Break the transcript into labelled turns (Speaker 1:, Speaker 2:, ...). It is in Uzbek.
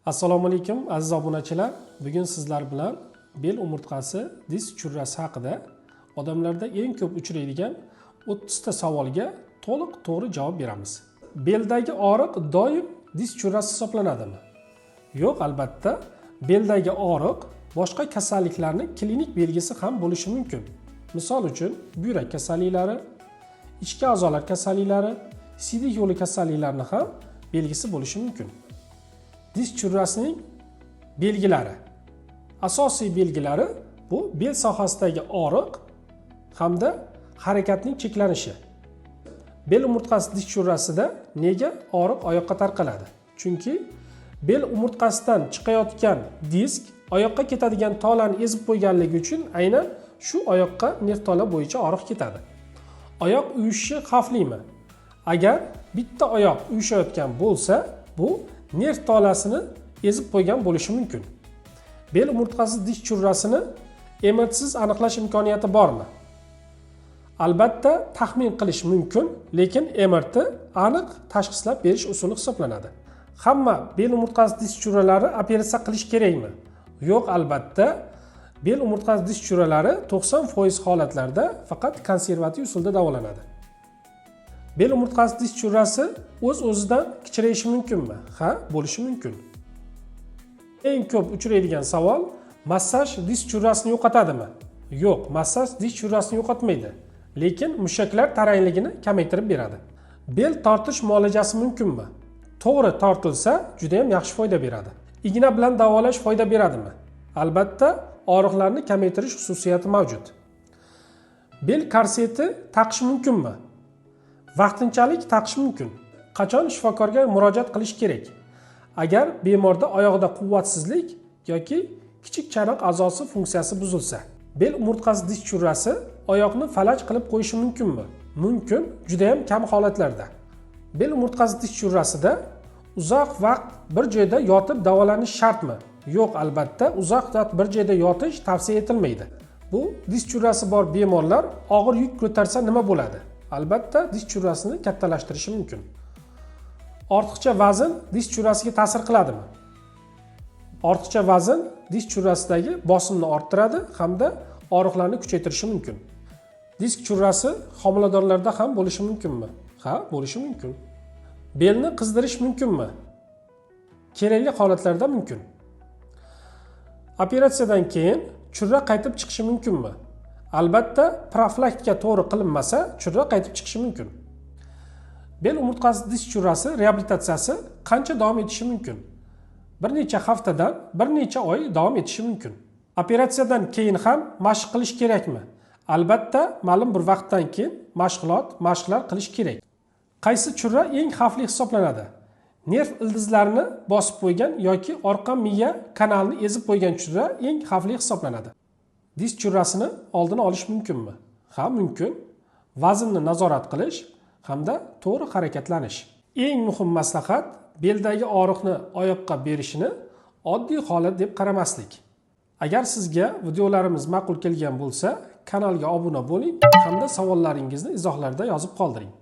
Speaker 1: Assalomu alaykum, aziz obunachilar. Bugun sizlar bilan bel umurtqasi disk churrasi haqida odamlarda eng ko'p uchraydigan 30 ta savolga to'liq to'g'ri javob beramiz. Beldagi og'riq doim disk churrasi hisoblanadimi? Yo'q, albatta. Beldagi og'riq boshqa kasalliklarning klinik belgisi ham bo'lishi mumkin. Misol uchun, buyrak kasalliklari, ichki a'zolar kasalliklari, siydik yo'li kasalliklarini ham belgisi bo'lishi mumkin. Disk churrasining belgilari. Asosiy belgilari bu bel sohasidagi og'riq hamda harakatning cheklanishi. Bel umurtqasi disk churrasida nega og'riq oyoqqa tarqaladi? Chunki bel umurtqasidan chiqayotgan disk oyoqqa ketadigan tolani ezib qo'yganligi uchun aynan shu oyoqqa nerv tola bo'yicha og'riq ketadi. Oyoq uyushishi xavflimi? Agar bitta oyoq uyushayotgan bo'lsa, bu nerv tolasini ezib qo'ygan bo'lishi mumkin. Bel umurtqasi disk churrasini MRTsiz aniqlash imkoniyati bormi? Albatta, taxmin qilish mumkin, lekin MRT aniq tashxislab berish usuli hisoblanadi. Hamma bel umurtqasi disk churralari operatsiya qilish kerakmi? Yo'q, albatta. Bel umurtqasi disk churralari 90% holatlarda faqat konservativ usulda davolanadi. Bel umurtqasi disk churrasi o'z o'zidan kichrayishi mumkinmi? Ha, bo'lishi mumkin. Eng ko'p uchraydigan savol: massaj disk churrasini yo'qotadimi? Yo'q, massaj disk churrasini yo'qotmaydi, lekin mushaklar tarangligini kamaytirib beradi. Bel tortish muolajasi mumkinmi? To'g'ri tortilsa, juda ham yaxshi foyda beradi. Igna bilan davolash foyda beradimi? Albatta, og'riqlarni kamaytirish xususiyati mavjud. Bel korseti taqish mumkinmi? Vaqtinchalik taqish mumkin. Qachon shifokorga murojaat qilish kerak? Agar bemorda oyog'ida quvvatsizlik yoki kichik chanoq a'zosi funksiyasi buzilsa. Bel umurtqasi disk churrasi oyoqni falaj qilib qo'yishi mumkinmi? Mumkin, juda ham kam holatlarda. Bel umurtqasi disk churrasida uzoq vaqt bir joyda yotib davolanish shartmi? Yo'q, albatta, uzoq vaqt bir joyda yotish tavsiya etilmaydi. Bu disk churrasi bor bemorlar og'ir yuk ko'tarsa nima bo'ladi? Albatta, disk churrasini kattalashtirishi mumkin. Ortiqcha vazn disk churrasiga ta'sir qiladimi? Ortiqcha vazn disk churrasidagi bosimni orttiradi hamda og'riqlarni kuchaytirishi mumkin. Disk churrasi homiladorlarda ham bo'lishi mumkinmi? Ha, bo'lishi mumkin. Belni qizdirish mumkinmi? Kerakli holatlarda mumkin. Operatsiyadan keyin churra qaytib chiqishi mumkinmi? Albatta, profilaktika to'g'ri qilinmasa, churra qaytib chiqishi mumkin. Bel umurtqasi disk churrasi reabilitatsiyasi qancha davom etishi mumkin? Bir necha haftadan bir necha oy davom etishi mumkin. Operatsiyadan keyin ham mashq qilish kerakmi? Albatta, ma'lum bir vaqtdan keyin mashqlar qilish kerak. Qaysi churra eng xavfli hisoblanadi? Nerv ildizlarini bosib qo'ygan yoki orqa miya kanalini ezib qo'ygan churra eng xavfli hisoblanadi. Disk churrasini oldini olish mumkinmi? Ha, mumkin. Vaznni nazorat qilish hamda to'g'ri harakatlanish. Eng muhim maslahat: beldagi og'riqni oyoqqa berishini oddiy holat deb qaramaslik. Agar sizga videolarimiz ma'qul kelgan bo'lsa, kanalga obuna bo'ling hamda savollaringizni izohlarda yozib qoldiring.